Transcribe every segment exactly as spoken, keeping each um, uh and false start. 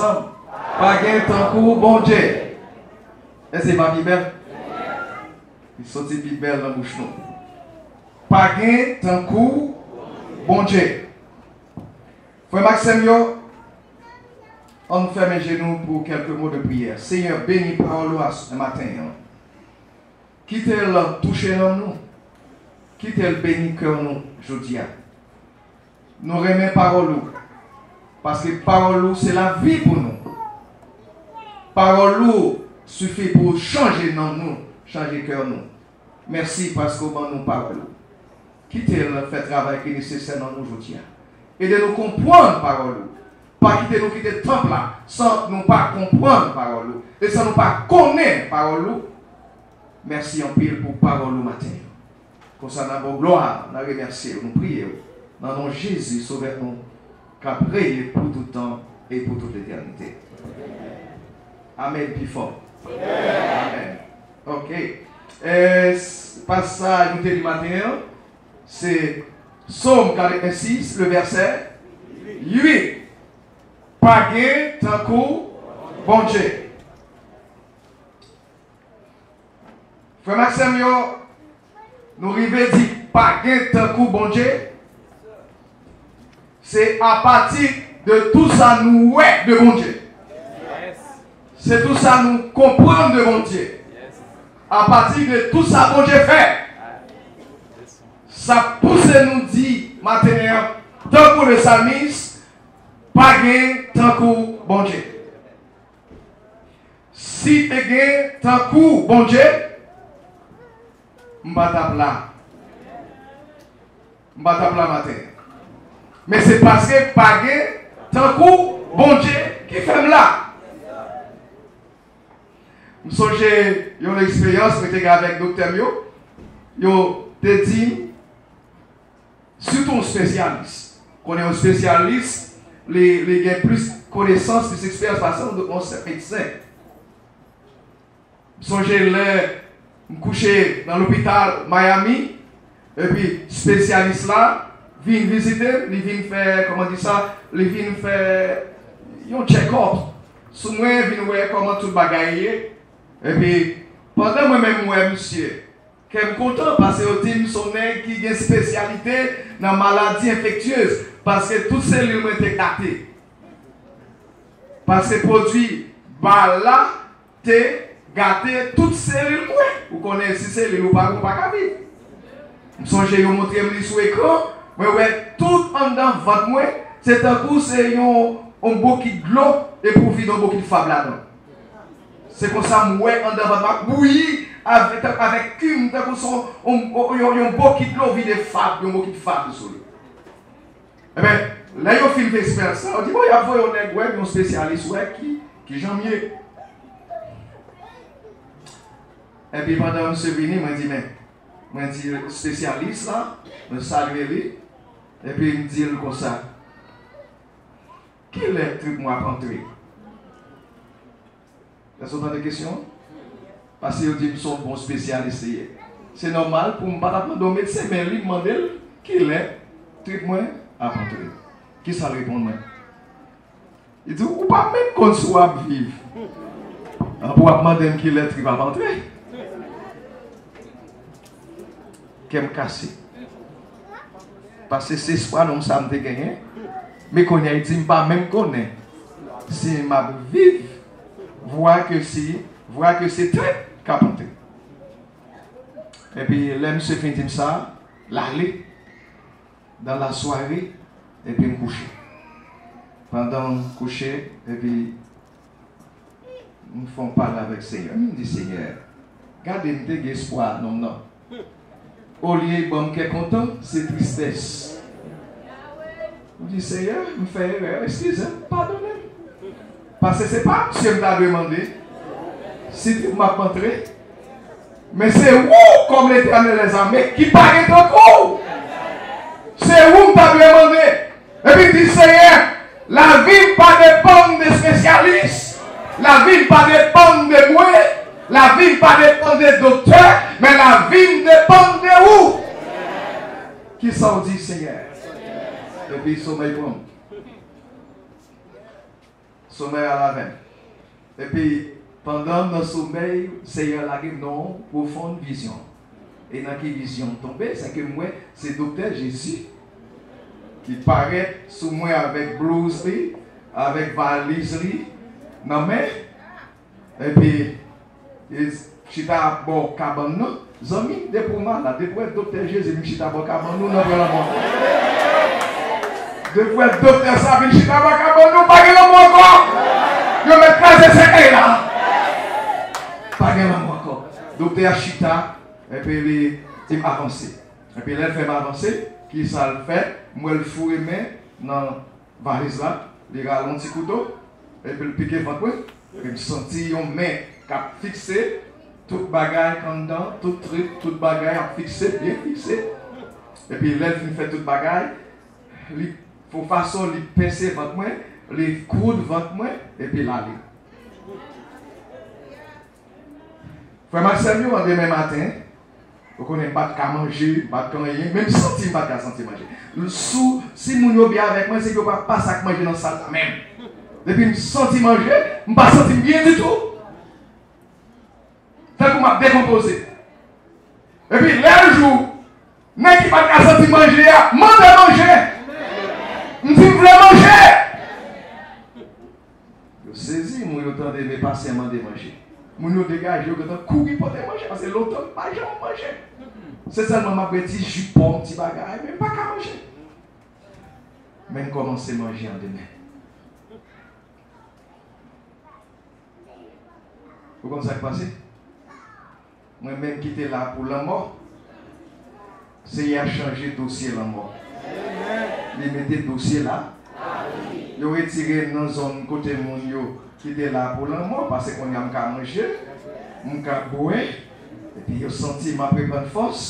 ansanm. Pa gen tankou Bondye. Èske pa pi bèl? Li soti pi bèl nan bouch nou. Pa gen tankou Bondye. Frè m ak sè m yo, ann fèmen je nou pou kèlke mo de priyè. Senyè, beni pawòl ou a maten an. Kite l touche nanm nou. Kite l beni kè nou jodi a. Nou renmen pawòl ou. Paske pawòl ou se lavi pou nou. Pawòl ou sifi pou chanje nanm nou, chanje kè nou. Mèsi paske w ban nou pawòl ou. Kite l fè travay ki nesesè nan nou jodi a. Ede nou konprann pawòl ou. Pa kite nou kite tanp la san nou pa konprann pawòl ou e san nou pa konnen pawòl ou. Mèsi anpil pou pawòl ou maten an. Konsa n a ba w glwa, n a remèsye w, nou priye w nan non Jezi, Sovè nou, k ap reye pou tout tan e pou tout letènite. Amèn, pi fò. Amèn. Ok. E, s- pasaj nou te li maten an, se Sòm katrevensis, le vèsè uit. Pa gen tankou Bondye. Frè m ak sè m yo, nou rive di pa gen tankou Bondye. Se apati de tou sa nou wè de Bondye. Se tou sa nou konprann de Bondye. Apati de tou sa Bondye fè. Sa pouse nou di maten an, tankou le salmis, pa gen tankou Bondye. Si te gen tankou Bondye, m pa t ap la. M pa t ap la maten. Men se paske pa gen tankou Bondye ki fè m la. M sonje yon eksperyans mwen te gen avèk doktè m yo. Yo te di m, sitou yon espesyalis. Konnen yon espesyalis, li, li gen plis konesans, plis eksperyans pase yon, yon senp medsen. M sonje lè m kouche nan lopital Miami, epi espesyalis la vin vizite m, li vin fè, kòman di sa, li vin fè yon check-up sou mwen, vin wè kòman tout bagay ye. Epi, pandan mwen menm m wè misye, kè m kontan, paske yo di m se yon nèg ki gen espesyalite nan maladi enfektyez, paske tout selil mwen te gate. Paske pwodui bal la te gate tout selil mwen. Ou konnen si selil ou pa gen, ou pa ka viv. M sonje yo montre m li sou ekran, mwen wè tout anndan vant mwen, se tankou se yon, yon bokit dlo, epi w vide yon bokit fab ladan. Se konsa m wè anndan vant mwen ap bouyi avèk, avèk kim, tankou se yon, yon, yon, yon bokit dlo vide fab, yon bokit fab sou li. Ebyen, lè yo fin fè eksperyans sa, yo di, bon, y ap voye yon nèg wè, yon espesyalis wè ki, ki jan m ye. Epi pandan misye vini, mwen di, men, mwen di espesyalis la, mwen salye li, epi m di l konsa, kilè trip mwen ap antre? Èske w tande kesyon an? Paske yo di m se yon bon espesyalis li ye. Se nòmal pou m pa t ap mande yon medsen, men li m mande l kilè trip mwen ap antre. Kisa l reponn mwen? Li di, ou pa menm konn si w ap viv. Anpi w ap mande m kilè trip ap antre. Kè m kase. Paske se espwa nonm sa m te genyen. Men kounye a, li di m pa menm konnen si m ap viv, vwa ke si, vwa ke se trip k ap antre. Epi lè misye fin di m sa, l ale dans la soirée, epi m kouche. Pandan m kouche, epi m fè yon pale avèk Senyè. M di, Senyè, gade m te gen espwa nonm nan. Olye ban m kè kontan, se tristès. M di, Senyè, m fè erè, eskize m, padone m. Paske se pa misye m ta dwe mande si trip m ap antre. Men se ou, kòm Letènèl dèzame, ki pa gen tankou w. Se ou m ta dwe mande. Epi di, Senyè, lavi m pa depann de espesyalis, lavi m pa depann de mwen, lavi m pa depann de doktè, men lavi m depann de ou. Kisa w di, Senyè? Epi somèy pran m. Somèy al avè m. Epi, pandan m nan somèy, Seyè lage m nan yon pwofon vizyon. E nan ki vizyon m tonbe, se ke m wè se Doktè Jezi ki parèt sou mwen avèk blouz li, avèk valiz li nan men. Epi, li chita bò kabann nan. Zanmi, depi w malad, depi w wè Doktè Jezi vin chita bò kabann nou, n ap pran lanmò. Depi w wè doktè sa vin chita bò kabann nou, pa gen lanmò ankò. Yo mèt kraze sèkèy la. Pa gen lanmò ankò. Doktè a chita, epi li di m avanse. Epi lè l fè m avanse, ki sa l fè? M wè l foure men nan valiz la, li rale yon ti kouto, epi l pike vant mwen, epi m santi yon men k ap fikse tout bagay anndan, tout trip, tout bagay ap fikse, byen fikse. Epi lè l fin fè tout bagay, li fè fason li pèse vant mwen, li koud vant mwen, epi l ale. Frè m ak sè m yo, an demen maten, ou konnen m pa t ka manje, m pa t ka anyen, men m santi m pa t ka santi manje. Sou, si moun yo byen avèk mwen, se ke yo pa pase ak manje nan sal la menm. Depi m santi manje, m pa santi m byen ditou. Tankou m ap dekonpoze. Epi lè l jou, nèg ki pa t ka santi manje a, mande manje. M di m vle manje. Yo sezi, moun yo tande men pasyan mande manje. Moun yo degaje, yo gentan kouri pote manje, paske lontan m pa janm manje. Se sèlman m ap bwè ti ji pòm, ti bagay, men m pa ka manje. Men m kòmanse manje an demen. Ou konn sa k pase? Mwen menm ki te la pou lanmò, Seyè a chanje dosye lanmò. Li mete dosye la. Yo retire m nan zòn kote moun yo ki te la pou lanmò, paske kounye a m ka manje, m ka bwè, epi yo santi m ap reprann fòs.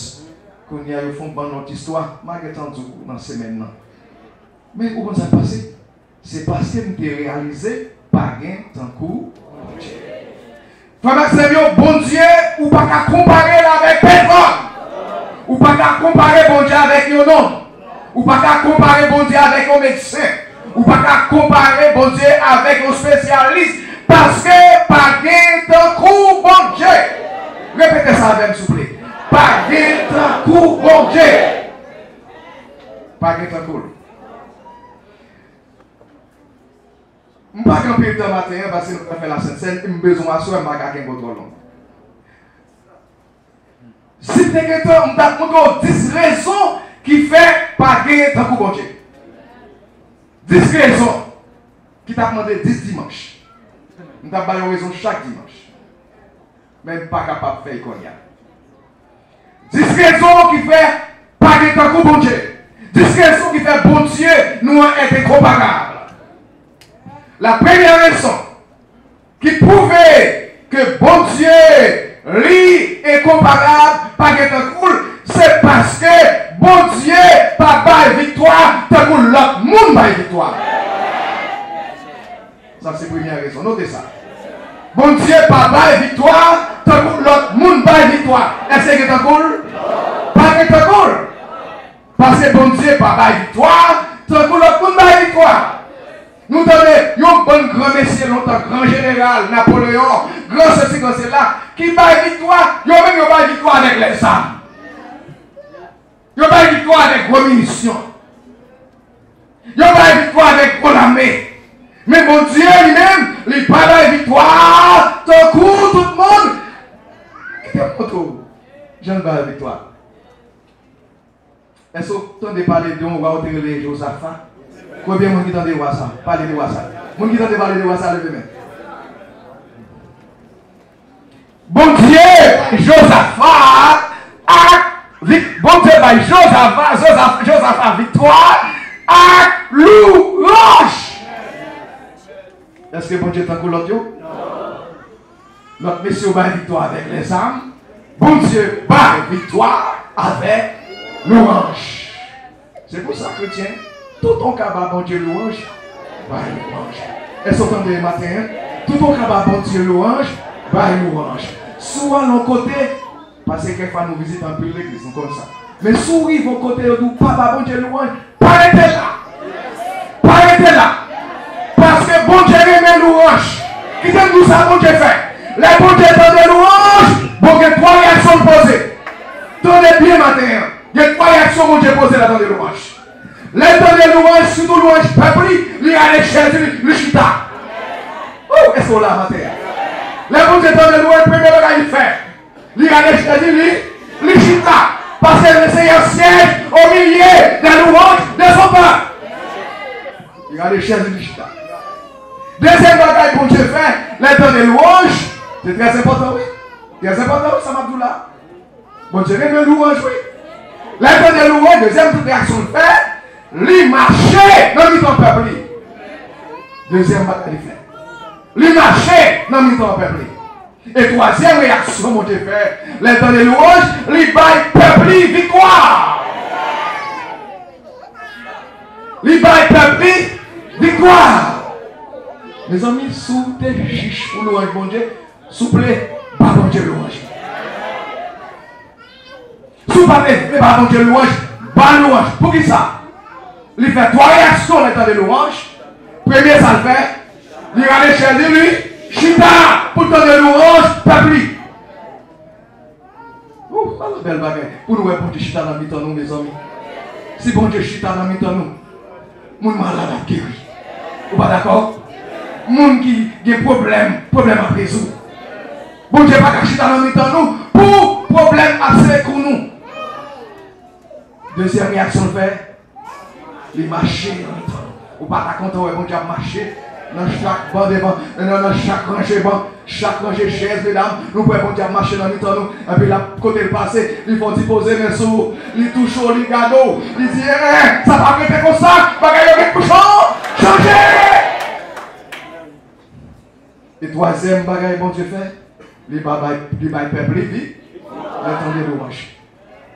Kounye a yo fè yon bann lòt istwa, m a gentan di w nan semèn nan. Men ou konn sa k pase? Se paske m te reyalize pa gen tankou Bondye. Frè m ak sè m yo, Bondye, ou pa ka konpare l avèk pèsòn. Ou pa ka konpare Bondye avèk yon nonm. Ou pa ka konpare Bondye avèk yon medsen. Ou pa ka konpare Bondye avèk yon espesyalis, paske pa gen tankou Bondye. Repete sa avè m, souple. Pa gen tankou Bondye. Pa gen tankou l. M pa gen anpil tan maten an, paske nou pral fè Lasent Sèn, m bezwen aswè, m pa ka kenbe w twò long. Si m te gen tan, m t ap montre w dis rezon ki fè pa gen tankou Bondye. Dis rezon ki t ap mande dis dimanch. M t ap ba yon rezon chak dimanch. Men m pa kapab fè l kounye a. Dis rezon ki fè pa gen tankou Bondye. Dis rezon ki fè Bondye nou an enkonparab. La premyè rezon ki pwouve ke Bondye li enkonparab, pa gen tankou l, se paske Bondye pa bay viktwa tankou lòt moun bay viktwa. Sa se premyè rezon. Note sa. Bondye pa bay viktwa tankou lòt moun bay viktwa. Èske gen tankou l? Pa gen tankou l. Paske Bondye pa bay viktwa tankou lòt moun bay viktwa. Nou tande yon bann gran mesye lontan, gran jeneral, Napoleyon, gran sesi, gran sela, ki bay viktwa, yo menm yo bay viktwa avèk lèzam. Yo bay viktwa avèk gwo minisyon. Yo bay viktwa avèk gwo lame. Men Bondye li menm, li pa bay viktwa tankou tout moun. Kite m montre w jan l bay viktwa. Èske w tande pale de yon wa yo te rele Jozafa? Konbyen moun ki tande wa sa? Pale de wa sa. Moun ki tande pale de wa sa, leve men. Bondye bay Jozafa ak vik-, Bondye bay Jozafa, Jozafa, Jozafa viktwa ak louwanj. Èske Bondye tankou lòt yo? Lòt mesye yo bay viktwa avèk lèzam. Bondye bay viktwa avèk louwanj. Se pou sa, kretyen, toutan w ka ba Bondye louwanj, bay louwanj. Èske w tande maten an? Toutan w ka ba Bondye louwanj, bay louwanj. Si w al yon kote, paske kèk fwa nou vizite anpil legliz, nou konn sa. Men si w rive yon kote, yo di w pa ba Bondye louwanj, pa rete la. Pa rete la. Paske Bondye renmen Louwanj. Kite m di w sa Bondye fè. Lè Bondye tande louwanj, bon, gen twa reyaksyon l poze. Tande byen maten an. Gen twa reyaksyon Bondye poze lè l tande louwanj. Lè l tande louwanj, sitou louwanj pèp li, li rale chèz li, li chita. Ou, èske w la maten an? Lè Bondye tande louwanj, premye bagay li fè, li rale chèz li, li, li chita. Parce que le Seigneur siège au milieu des louanges de son peuple. Li rale chèz li, li chita. Dezyèm bagay Bondye fè, lè l tande louwanj, se trè enpòtan, wi. Trè enpòtan, wi, sa m ap di w la. Bondye renmen louwanj, wi. Lè l tande louwanj, dezyèm reyaksyon l fè, li mache nan mitan pèp li. Dezyèm bagay li fè. Li mache nan mitan pèp li. E twazyèm reyaksyon Bondye fè, lè l tande louwanj, li bay pèp li viktwa. Li bay pèp li viktwa. Mezanmi, si w te jij pou louwanj Bondye, souple, ba Bondye louwanj. Si w pa te vle ba Bondye louwanj, ba l louwanj. Poukisa? Li fè twa reyaksyon lè l tande louwanj. Premye sa l fè, li rale chèz li, li chita pou l tande louwanj pèp li. Ou, ala bèl bagay. Pou nou wè Bondye chita nan mitan nou, mezanmi. Si Bondye chita nan mitan nou, moun malad ap geri. Ou pa dakò? Moun ki gen pwoblèm, pwoblèm ap rezoud. Bondye pa ka chita nan mitan nou pou pwoblèm ap sekou nou. Dezyèm reyaksyon l fè, li mache nan mitan nou. Ou pa ta kontan wè Bondye ap mache nan chak ban devan, nan, nan chak ranje ban, chak ranje chèz, medam, nou wè Bondye ap mache nan mitan nou. Epi l ap, kote l pase, li fè w ti poze men sou ou, li touche w, li gade w, li di, en, sa p ap rete konsa, bagay yo gen pou chan-, chanje. E twazyèm bagay Bondye fè, li ba-, bay, li bay pèp li vi, lè tande louwanj.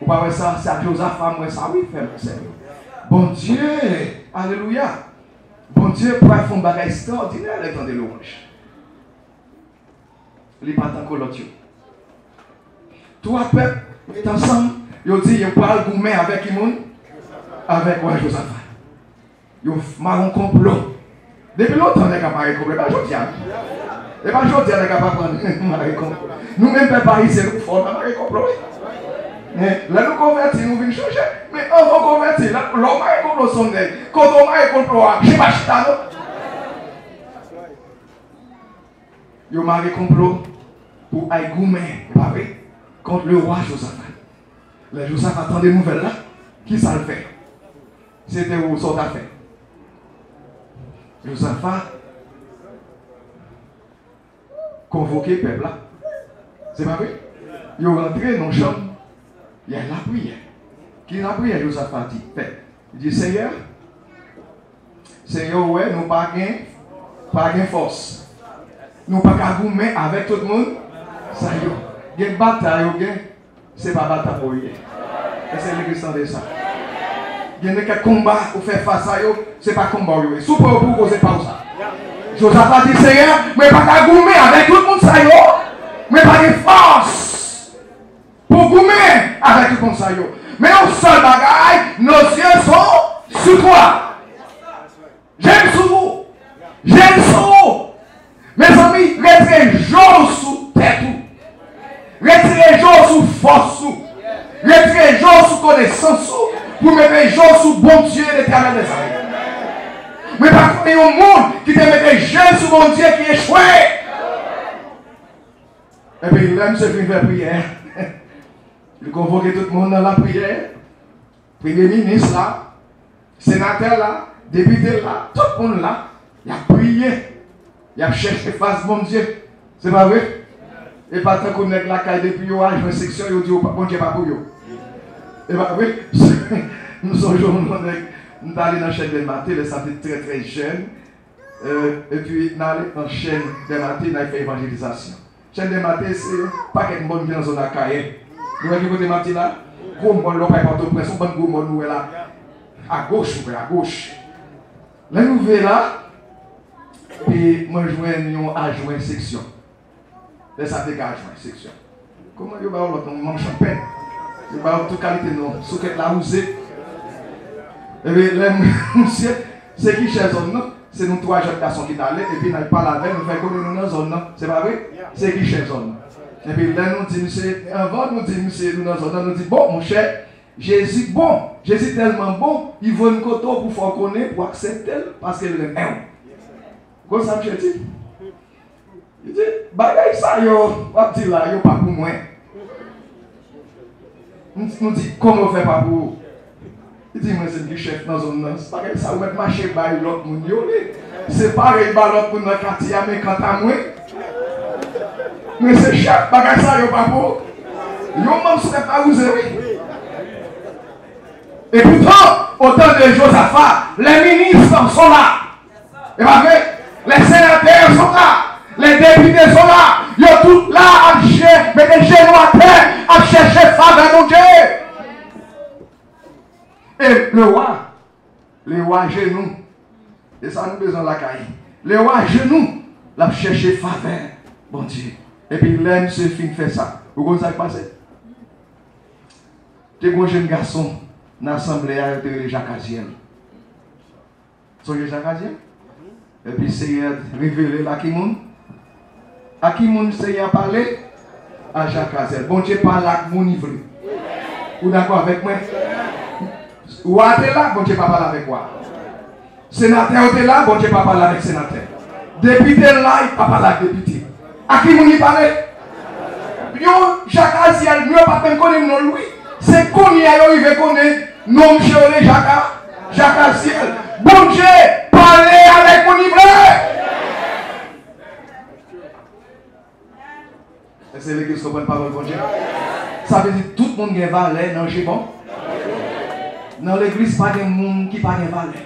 Ou pa wè sa, se ak Jozafa m wè sa, wi, frè m, sè m yo. Bondye, alelouya! Bondye pral fè yon bagay ekstraòdinè lè tande louwanj. Li pa tankou lòt yo. Twa pèp met ansanm, yo di yo pral goumen avèk ki moun? Avèk wa Jozafa. Yo f-, mare yon konplo. Depi lontan nèg ap mare konplo, e pa jodi a. E pa jodi a nèg ap aprann mare konplo. Nou menm pèp ayisyen, nou fò nan mare konplo, wi. Men, lè nou konvèti, nou vin chanje. Men anvan w konvèti, lè, lè w mare konplo sou yon nèg, kote w mare konplo a, je pa chita, non. Yo mare konplo pou al goumen, e pa vre? Kont le wa Jozafa. Lè Jozafa tande nouvèl la, ki sa l fè? Se te ou sa w ta fè. Jozafa konvoke pèp la. Se pa vre? Yo rantre nan chanm, y a lapriyè. Ki lapriyè Jozafa di, fè? Li di, Senyè, Senyè, ou wè, nou pa gen, pa gen fòs. Nou pa ka goumen avèk tout moun sa yo. Gen batay ou gen, se pa batay ou ye. Èske legliz tande sa? Gen de kèk konba ou fè fas a yo, se pa konba w yo ye. Si w pran yo pou koze pa w sa. Jozafa di, Senyè, mwen pa ka goumen avèk tout moun sa yo. Mwen pa gen fòs pou goumen avèk tout moun sa yo. Men yon sèl bagay, nos yeux sont sur toi. Je m sou ou. Je m sou ou. Mezanmi, retire je w sou tèt ou. Retire je w sou fòs ou. Retire je w sou konesans ou. Pou mete je w sou Bondye, Letènèl dèzame. Mwen pa konnen yon moun ki te mete je l sou Bondye ki echwe. Epi lè misye fin fè priyè, li konvoke tout moun nan lapriyè. Premye minis la, senatè la, depite la, tout moun la, y ap priye, y ap chèche fas Bondye. Se pa vre? E pa tankou nèg lakay, depi yo al jwenn seksyon, yo di yo pa, Bondye pa pou yo. E pa vre? M sonje yon nèg, m t ale nan chèn Dèlmate, lè sa m te trè, trè jèn. Euh, epi, n ale nan chèn Dèlmate, n al fè evanjelizasyon. Chèn Dèlmate, se yon pakèt mòn ki nan zòn Akayè. Nou wè ki kote m ap di la? Gwo mòn, lè w pral Pòtoprens, yon bann gwo mòn nou wè la. Agoch, ou wè, agoch. Lè nou rive la, epi mwen jwenn yon ajwen seksyon. Lè sa te gen ajwen seksyon. Kòman yo ba yo lòt non? Manm chanpèn. Yo ba yo tout kalite non. Soukèt lawouze. Epi lè m-, misye, se ki chè zòn nan? Se nou twa jèn gason ki t ale, epi n al pale avè l, nou fè konnen nou nan zòn nan. Se pa vre? Se kichè zòn nan. Epi lè nou di misye, anvan nou di misye nou nan zòn nan, nou di, bon, monchè, Jezi bon. Jezi tèlman bon, li voye m kote w pou fè w konnen, pou w aksepte l, paske l renmen w. Ou konn sa misye di? Li di, bagay sa yo w ap di la, yo pa pou mwen. Nou, nou di, kòman yo fè pa pou ou? Li di, mwen se m ki chèf nan zòn nan. Se bagay sa ou mèt mache bay lòt moun yo li. Se parèy ba lòt moun nan katye a, men kanta mwen, mwen se chèf, bagay sa yo pa pou ou. Yon manm sou tèt la wouze, wi. Et pourtant, au temps de Josaphat, les ministres sont là. E pa vre? Les sénateurs sont là. Les députés sont là. Yo tout la ap je-, mete jenou atè, ap chèche favè Bondye. E le wa, le wa jenou. E sa nou bezwen lakay. Le wa jenou, l ap chèche favè Bondye. Epi lè misye fin fè sa, ou konn sa k pase? Te gen yon jèn gason nan asanble a, yo te rele Jakazyèl. Sonje Jakazyèl? Epi Senyè revele l a ki moun? A ki moun Senyè pale? A Jakazyèl. Bondye pale ak moun li vle. Ou dakò avèk mwen? Wa te la, Bondye pa pale avèk wa. Senatè yo te la, Bondye pa pale avèk senatè. Depite la, li pa pale ak depite. A ki moun li pale? Yon Jakazyèl, nou yo pa t menm konnen non l wi. Se kounye a yo rive konnen non misye rele Jaka, Jakazyèl. Bondye pale avèk moun li vle. Èske legliz konprann pawòl Bondye? Sa vle di tout moun gen valè nan je bon. Nan legliz pa gen moun ki pa gen valè.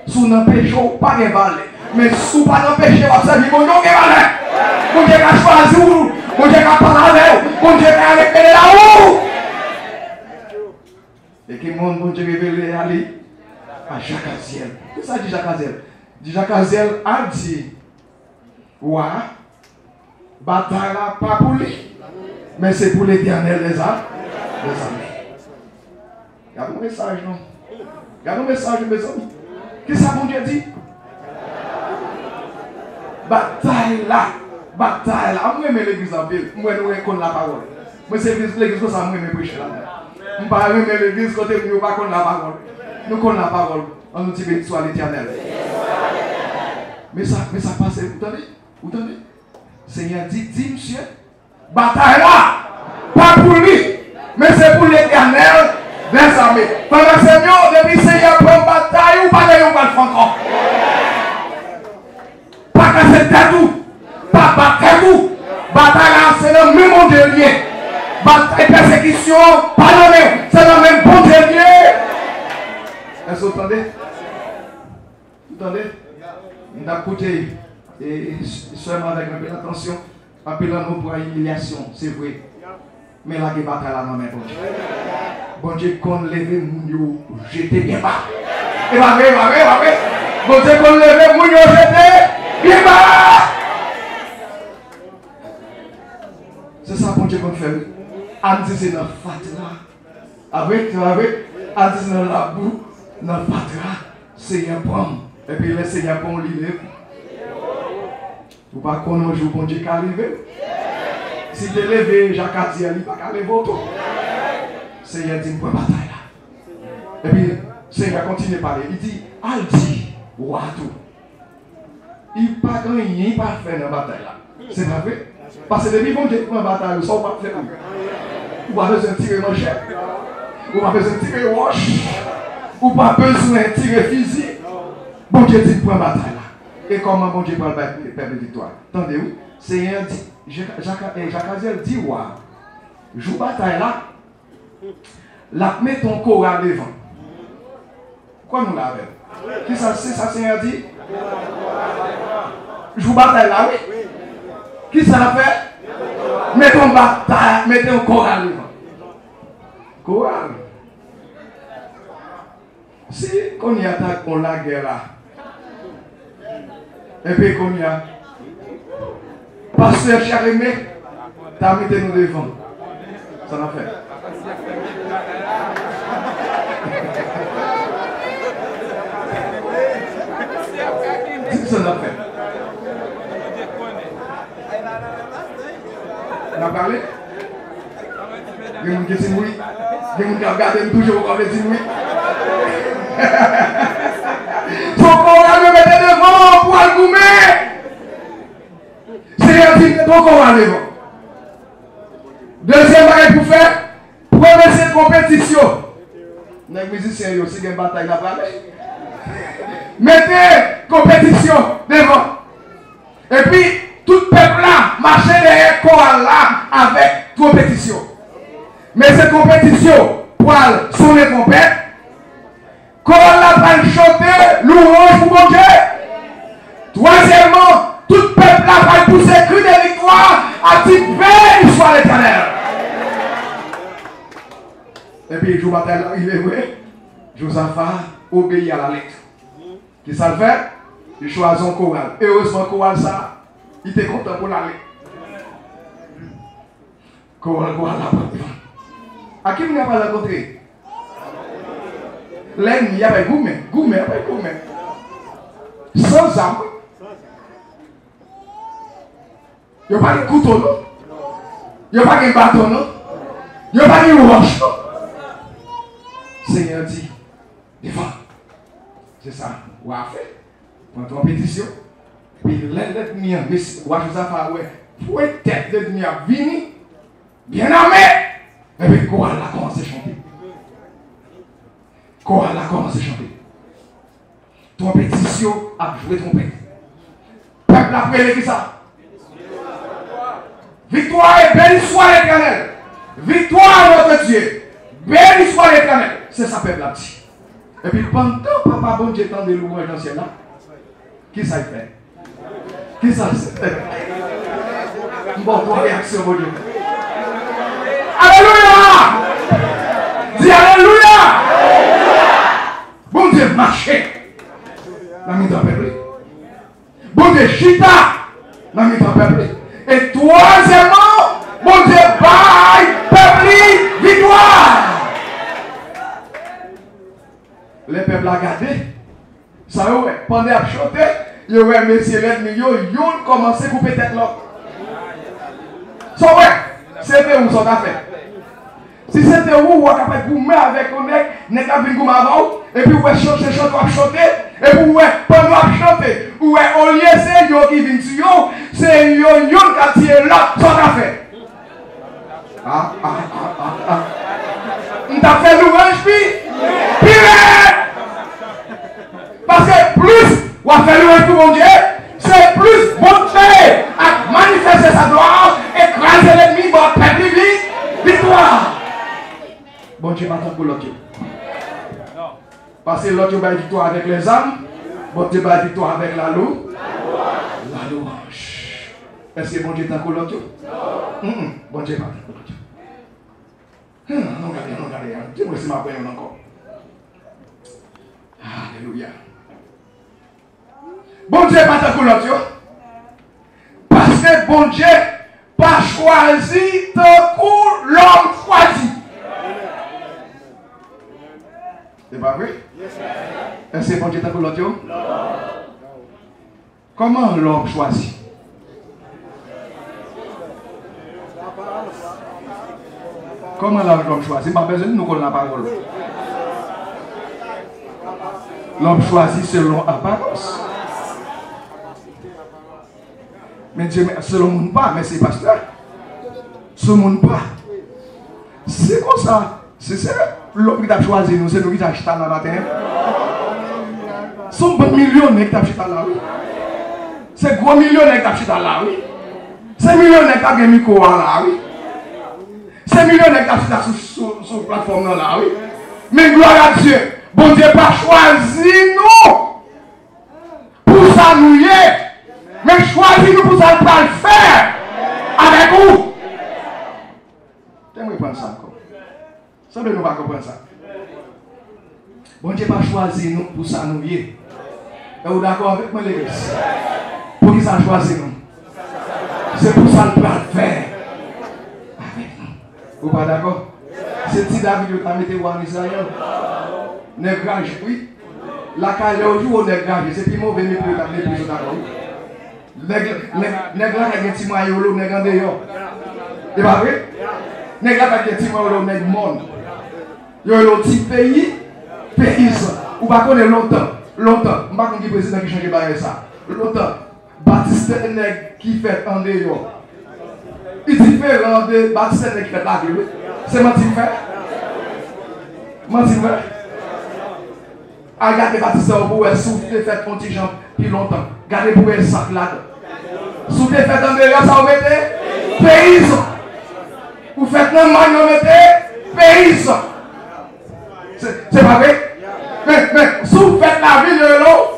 Si w nan peche, w pa gen valè. Men si w pa nan peche, w ap sèvi Bondye, w gen valè. Bondye ka chwazi w, Bondye ka pale avè w, Bondye ka revele l a ou. E ki moun Bondye revele a li? A Jakazyèl. Kisa di Jakazyèl? Di Jakazyèl, al di wa a, batay la pa pou li, men se pou Letènèl dèza-, dèzame. Gade yon mesaj non. Gade yon mesaj wi, mezanmi. Kisa Bondye di? Batay la, batay la. Mwen renmen legliz anpil. Mwen nou konn lapawòl. Mwen se legliz, legliz konsa mwen renmen preche la. M pa renmen legliz kote moun yo pa konn lapawòl. Nou konn lapawòl. Ann nou ti beni swa Letènèl. Men sa, men sa k pase, ou tande? Ou tande? Senyè di, di misye, batay la pa pou li, men se pou Letènèl dèzame. Frè m ak sè m yo, depi Senyè pran batay, ou pa gen yon pral fè ankò. Pa kase tèt ou, pa bat tèt ou. Batay la se nan men Bondye l ye. Batay pèsekisyon an pa nan men w, se nan men Bondye l ye. Èske w tande? Ou tande? M t ap koute, e, sè m avèk anpil atansyon. Anpil nan nou pran imilyasyon, se vre. Men lage batay la nan men Bondye. Bondye konn leve moun yo jete byen ba. E pa vre, e pa vre, e pa vre? Bondye konn leve moun yo jete byen ba. Se sa Bondye konn fè, wi. Ann di se nan fatra. A vre? Se pa vre? Ann di se nan labou, nan fatra. Senyè pran m. Epi lè Senyè pran w, li leve. Ou pa konn yon jou Bondye ka leve w. Si te leve Jakazyèl, li pa ka leve w tou. Senyè di m pran batay la. Epi Senyè kontinye pale. Li di, al di wa tou. Li pa gen anyen li pa fè nan batay la. Se pa vre? Paske depi Bondye pran batay ou, sa ou p ap fè tou. Ou pa bezwen tire manchèt. Ou pa bezwen tire wòch. Ou pa bezwen tire fizi. Bondye di l pran batay la. E kòman Bondye pral bay pèp li viktwa? Tande wi. Senyè di, Jaka-, Jaka-, eh, Jakazyèl di wa, jou batay la, l ap mete yon koral devan. Kwè nou la avè m? Kisa, se sa Senyè di? Jou batay la, wi. Kisa l ap fè? Mete yon batay, mete yon koral devan. Koral. Si kounye a ta gon lagè la, epi kounye a, pastè Jeremie ta mete nou devan, sa n ap fè? Sa n ap fè? N ap prale? Gen moun ki di m wi. Gen moun k ap gade m toujou poko vle di m wi. Fò koral yo mete devan pou al goumen. Senyè di mete yon koral devan. Dezyèm bagay pou fè, premye se konpetisyon. Nèg mizisyen yo, si gen batay, n ap prale. Mete konpetisyon devan. Epi, tout pèp la mache dèyè koral la avèk konpetisyon. Men se konpetisyon pou al sonnen twonpèt. Koral la pral chante louwanj pou Bondye. Twazyèmman, tout pèp la pral pouse kri de viktwa ak di beni swa Letènèl. Epi jou batay la rive vre, Jozafa obeyi a la lèt. Kisa l fè? Li chwazi yon koral. Erezman koral sa, li te kontan pou l ale. Koral, koral la pran devan. A ki moun y ap al rankontre? Lènmi, y ap al goumen, goumen, y ap al goumen. San zam, wi. Yo pa gen kouto, non. Yo pa gen baton, non. Yo pa gen wòch, non. Senyè di, devan. Se sa wa a fè. Pran twonpetisyon. Epi lè lènmi an, mesye, wa Jozafa wè pwentèt lènmi ap vini, byen ame, epi koral la kòmanse chante. Koral la kòmanse chante. Twonpetisyon ap jwe twonpèt. Pèp la ap rele kisa? Victoire et béni soit l'Éternel. Victoire à notre Dieu. Béni soit l'Éternel. Se sa pèp la ap di. Epi pandan Papa Bondye tande louwanj nan syèl la, kisa l fè? Kisa l fè? M ba w twa reyaksyon Bondye. Alelouya! Di alelouya! Bondye mache nan mitan pèp li. Bondye chita nan mitan pèp li. E twazyèmman, Bondye bay pèp li viktwa. Lè pèp la gade, sa yo wè, pandan y ap chante, yo wè mesye lènmi yo, youn kòmanse koupe tèt lòt. Sa w wè, se te ou sa w ta fè. Si se te ou, w a kapab goumen avèk yon nèg, nèg la vin goumen avè w, epi w wè chante, chante w ap chante, epi w wè pandan w ap chante, ou wè olye se yo ki vin sou yo, se yo youn k ap tiye lòt, sa w ta fè? Ah, ah, ah, ah, ah. M t ap fè louwanj pi, pi rèd. Paske plis w ap fè louwanj pou Bondye, se plis Bondye ap manifeste sa glwa e kraze lènmi, ba pèp li vi-, viktwa. Bondye pa tankou lòt yo. Paske lòt yo bay viktwa avèk lèzam, Bondye bay viktwa avèk lalou-, lalouwanj. Èske Bondye tankou lòt yo? Mm, mm, Bondye pa tankou lòt yo. Hmm, ann gade, ann gade, ann. Di mwen si m ap pran youn ankò. Alelouya. Bondye pa tankou lòt yo. Paske Bondye pa chwazi tankou lòm chwazi. Se pa vre? Èske Bondye tankou lòt yo? Kòman lòm chwazi? Kòman lòm chwazi? M pa bezwen di nou konn lapawòl. Lòm chwazi selon aparans. Men Dye, men, selon moun pa, mèsi pastè. Sou moun pa. Se konsa. Si se lòm ki t ap chwazi nou, se nou ki t ap chita la maten an. Se yon bann milyonè ki t ap chita la, wi. Se gwo milyonè ki t ap chita la, wi. Se milyonè ki t ap gen mikwo a la, wi. Se milyonè ki t ap chita sou, sou, sou platfòm nan la, wi. Men glwa a Dye, Bondye pa chwazi nou pou sa nou ye, men chwazi nou pou sa l pral fè avèk ou. Tè mwen pran sa ankò. Sanble nou pa konprann sa. Bondye pa chwazi nou pou sa nou ye. E ou dakò avèk mwen, legliz? Poukisa l chwazi nou? Se pou sa l pral fè avèk nou. Ou pa dakò? Se ti David yo ta mete wa ann Izrayèl. Nèg raje, wi. Lakay lè yo jwe nèg raje, se pi move mepri yo t ap mepri sot ankò wi. Nèg, nèg, nèg lakay gen ti mayolo nèg andeyò. E pa vre? Nèg lakay gen ti mayolo nèg mòn. Yo rele w ti peyi, peyizan. Ou pa konnen lontan, lontan, m pa konn ki prezidan ki chanje bagay sa. Lontan, Batistè nèg ki fèt andeyò. Li diferan de batistè nèg ki fèt lavil wi. Se manti m fè? Manti m fè? Al gade batistè w pou w wè si w te fèt yon ti jan pi lontan. Gade pou w wè sa k ladan. Si w te fèt andeyò, sa w mete? Peyizan. Ou fèt nan mòn, yo mete? Peyizan. Se, se pa vre? Men, men, si w fèt lavil, yo rele w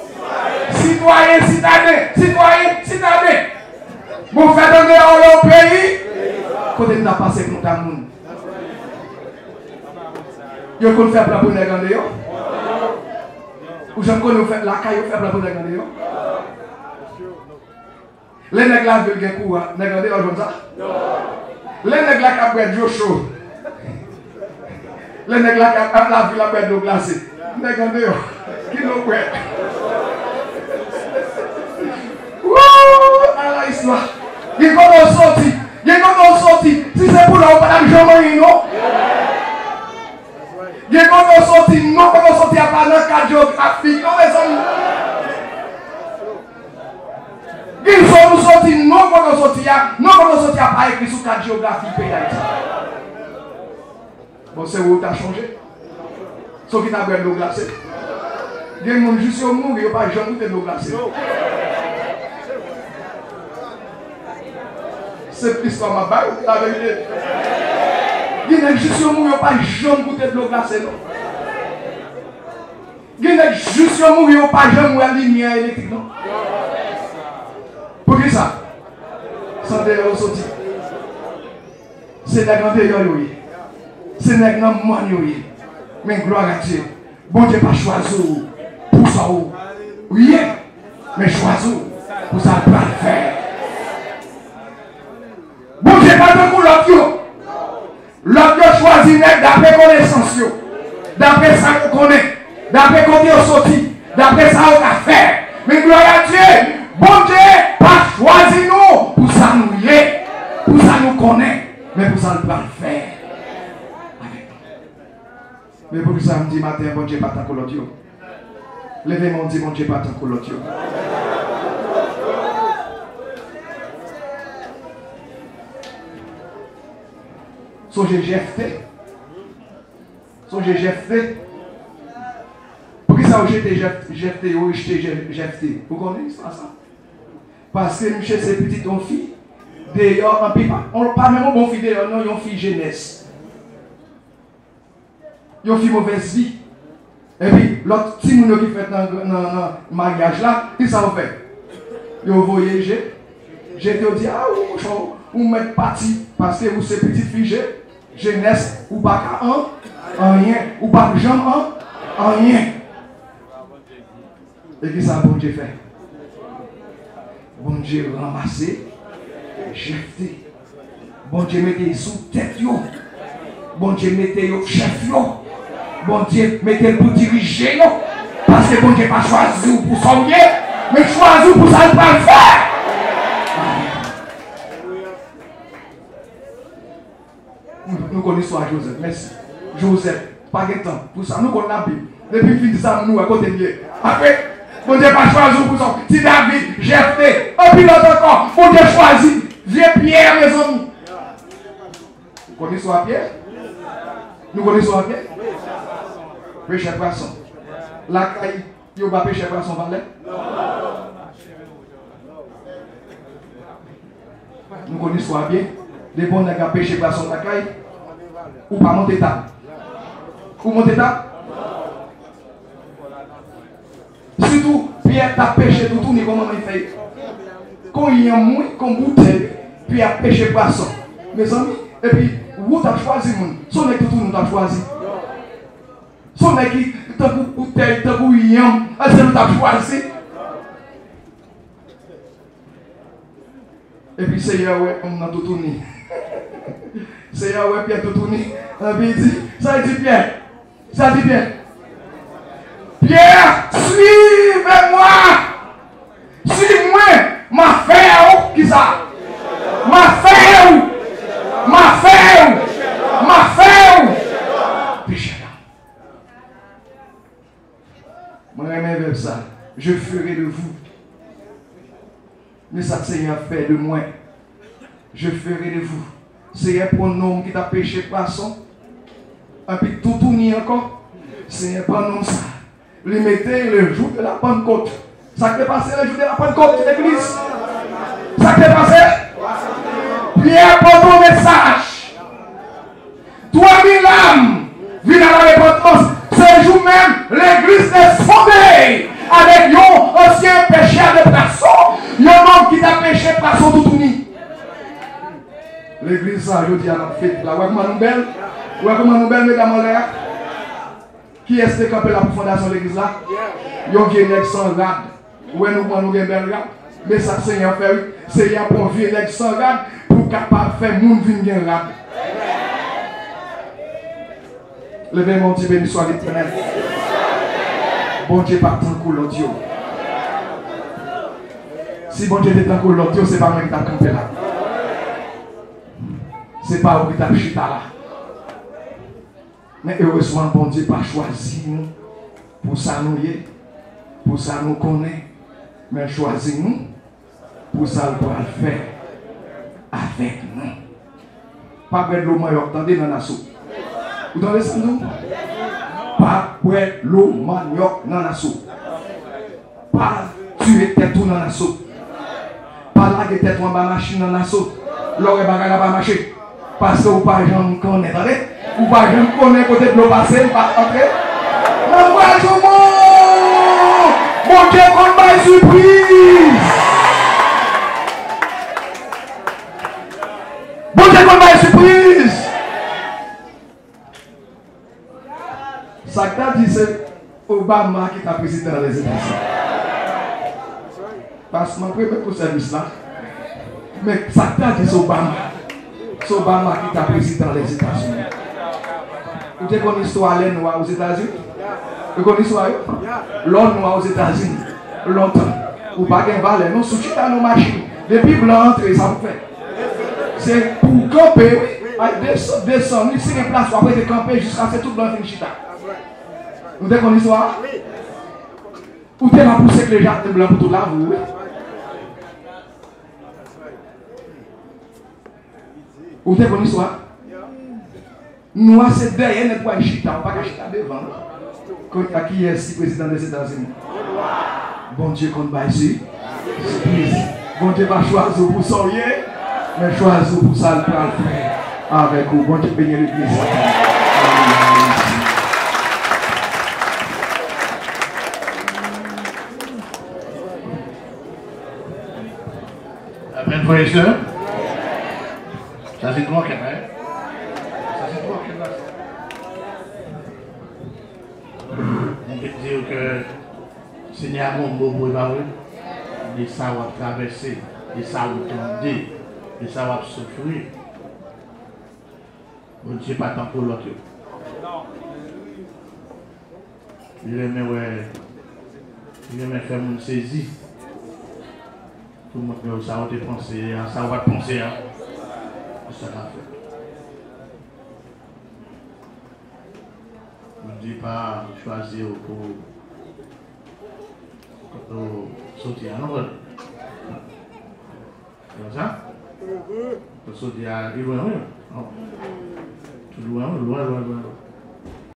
sitwayen, sitaden, sitwayen, sitaden. Bon, fèt andeyò, yo rele w peyi. Kote m ta pase kontan moun? Yo konn fè plan pou nèg andeyò? Ou janm konnen yo fè lakay yo fè plan pou nèg andeyò? Lè nèg lavil gen kourant, nèg andeyò jwenn sa? Lè nèg lakay ap bwè dlo cho, lè nèg lakay ap lavil ap bwè dlo glase, nèg andeyò ki dlo bwè? Woo! Ala istwa. Gen kote w soti, gen kote w soti. Si se pou la, ou pa t ap janm anyen non. Gen kote w soti, non kote w soti a pa nan kat jewografik non, mezanmi. Gen zòn ou soti, non kote w soti a, non kote w soti a pa ekri sou kat jewografik peyi Dayiti. Bon, se ou ta chonje. Se w ki ta bwè dlo glase. Gen moun jis yo mouri, yo pa janm goute dlo glase. Se istwa m ap bay ou, laverite. Gen nèg jis yo mouri, yo pa janm goute dlo glase non. Gen nèg jis yo mouri, yo pa janm wè limyè elektrik non. Poukisa? Se andeyò yo soti. Se nèg andeyò yo ye. Se nèg nan mòn yo ye. Men glwa a Dye. Bondye pa chwazi w pou sa w ye, men chwazi w pou sa l pral fè. Bondye pa tankou lòt yo. Lòt yo chwazi nèg dapre konesans yo, dapre sa yo konnen, dapre kote yo soti, dapre sa yo ka fè. Men glwa a Dye, Bondye pa chwazi nou pou sa nou ye, pou sa nou konnen, men pou sa l pral fè avèk nou. Men poukisa m di maten an Bondye pa tankou lòt yo? Leve men w di Bondye pa tankou lòt yo. Sonje Jefte. Sonje Jefte. Poukisa yo jete Jef-, Jefte, yo rejte Jef-, Jefte? Ou konnen istwa sa? Paske misye se pitit yon fi deyò, anpi pa, on, pa menm yon bon fi deyò, non, yon fi jenès. Yon fi movèz vi. Epi, lòt timoun yo ki fèt nan, nan, nan maryaj la, kisa yo fè? Yo voye je-, jete, yo di, a, ou, monchè, ou mèt pati, paske ou se pitit fi je-, jenès, ou pa ka an-, anyen, ou p ap janm an-, anyen. E kisa Bondye fè? Bondye ranmase Jefte. Bondye mete l sou tèt yo. Bondye mete yo chèf yo. Bondye mete l pou dirije yo. Paske Bondye pa chwazi w pou sa w ye, men chwazi w pou sa l pral fè. Nou, nou konn istwa Jozèf, mèsi. Jozèf, pa gen tan. Pou sa, nou konn Labib. Depi m fin di sa, nou wè kote m ye. Apre, Bondye pa chwazi w pou sa. Ti David, Jefte, anpil lòt ankò. Bondye chwazi vye Pyè, mezanmi. Ou konn istwa Pyè? Nou konn istwa Pyè? Pechè pwason. Lakay Yo ba pechè pwason valè? Nou konn istwa byen. Depi yon nèg ap peche pwason lakay, ou pa monte tab. Ou monte tab? Sitou, Pyè t ap peche toutouni, kòman manman l fè? Kon yanm, wi, kon boutèy, Pyè ap peche pwason. Mezanmi, epi, ou t ap chwazi moun. Se yon nèg toutouni ou t ap chwazi. Se yon nèg ki tankou boutèy, tankou yanm, èske nou t ap chwazi? Epi Seyè wè yanm nan toutouni. Seyè wè Pyè toutouni, epi li di, sa l di Pyè? Sa l di Pyè? Pyè, si Men sa Senyè a fè de mwen. Je ferai de vous. Senyè pran nonm ki t ap peche pwason, anpi toutouni ankò. Senyè pran nonm sa, li mete le jou de la Pannkot. Sa k te pase le jou de la Pannkot, legliz? Sa k te pase? Pyè pote yon mesaj. Twa mil lam vin a la repantans. Se jou menm, legliz te sonde avèk yon ansyen pechè de pwason, yon nonm ki t ap peche pwason toutouni. Legliz sa, jodi a, n ap fete la. Wè kòman nou bèl? Wè kòman nou bèl, medam anlè a? Kiyès te kanpe la pou fondasyon legliz la? Yon vye nèg san rad. Ou wè nou kòman nou gen bèl rad? Men sa Senyè a fè, wi. Senyè a pran vye nèg san rad pou kapab fè moun vin gen rad. Leve men w, di, Beni swa Letènèl. Bondye pa tankou lòt yo. Si Bondye te tankou lòt yo, se pa mwen ki t ap kanpe la. Se pa ou ki t ap chita la. Men erezman, Bondye pa chwazi nou pou sa nou ye, pou sa nou konnen, men l chwazi nou pou sa l pral fè avèk nou. Pa bwè dlo manyòk, tande, nan Naso. Ou tande sa m di w? Pa bwè dlo manyòk nan Naso. Pa tiye tèt ou nan Naso. Pa lage tèt ou anba machin nan Naso. Lè w wè bagay la pa mache. Paske ou pa janm konnen, tande? Ou pa janm konnen kote dlo pase, li pa antre. Mwen pral di w, Bondye konn bay sipriz. Bondye konn bay sipriz. Sa k ta di se Obama ki ta prezidan Lèzetazini. Paske m ap renmen pou sèvis la. Men sa k ta di se Obama. Se Obama ki ta prezidan Lèzetazini. Ou te konn istwa lè nwa Ozetazini? Ou konn istwa yo? Lè w nwa Ozetazini, lontan, ou pa gen valè non. Si w chita nan machin, depi blan antre, sa pou fè? Se pou w kanpe, wi. Ay, desann, desann, wi, si gen plas, w ap rete kanpe jiskaske tout blan fin chita. Nou te konn istwa a? Ou te va pouse kle jaden blan pou tout lavi w, wi. Ou te konn istwa a? Nwa se dèyè nèg pou al chita, ou pa ka chita devan, non. Kounye a, kiyès ki prezidan Lèzetazini? Bondye konn bay si, sipriz. Bondye pa chwazi w pou sa w ye, men chwazi w pou sa l pral fè avèk ou. Bondye beni legliz la. Amen, frè e sè. Sa se twa kèt la, hein? Sa se twa kèt la. Mwen te di w ke Senyè a gen yon mo pou w, e pa vre? De sa w ap travèse, de sa w tande, de sa w ap soufri. Bondye pa tankou lòt yo. Li renmen wè, li renmen fè moun sezi. Pou montre w sa w te panse a, sa w pa t panse a, pou sa ka fèt. Bondye pa chwazi w pou kote w soti a, non, frè? Se konsa? Kote w soti a, li lwen, wi. Non. Tou lwen, wi, lwen, lwen, lwen, lwen.